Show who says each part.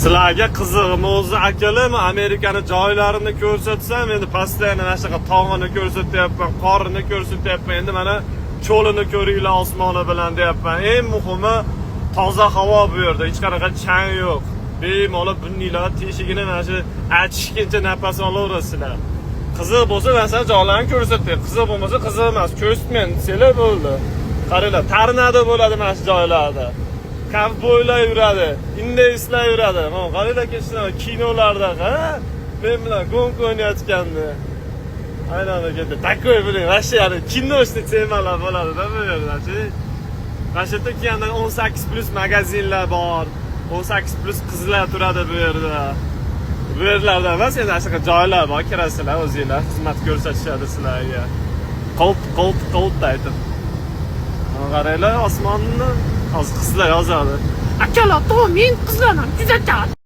Speaker 1: Sizlarga qizig'imi o'zi, akalar? Amerikani joylarini ko'rsatsam, endi постоянно mana shunaqa tog'ini ko'rsatyapman, qorini ko'rsatyapman. Endi mana cho'lini ko'ringlar osmoni bilan deyapman. Eng muhimi, toza havo bu yerda, hech qanaqa chang yo'q. Bemalol burninglar teshigini mana shu achishguncha nafas olaverasizlar. Qiziq bo'lsa, masalan, joylarni ko'rsatdik. Qiziq bo'lmasa, qiziq emas, ko'rsatmang desanglar bo'ldi. Qaranglar, tornado bo'ladi mana shu joylarda. Kovboylar yuradi, indeyslar yuradi. Mana qaranglar, shunaqa kinolarda, ha? Men bilan гонка o'ynayotgandi. Aynan ketdi. Такой, блин, вообще, yani киношный temalar bo'ladi-da bu yerda-chi. Mana shu yerda keyin 18+ magazinlar bor. 18+ qizlar turadi bu yerda. Bu yerlarda emas, endi shunaqa joylar bor, kirasizlar, o'zinglar xizmat ko'rsatishadi sizlarga. Qolt, qolt, qolt aytib. Mana qaranglar osmonni, hozir qizlar yozadi.
Speaker 2: Akalar, to men qizlarni kuzatadi.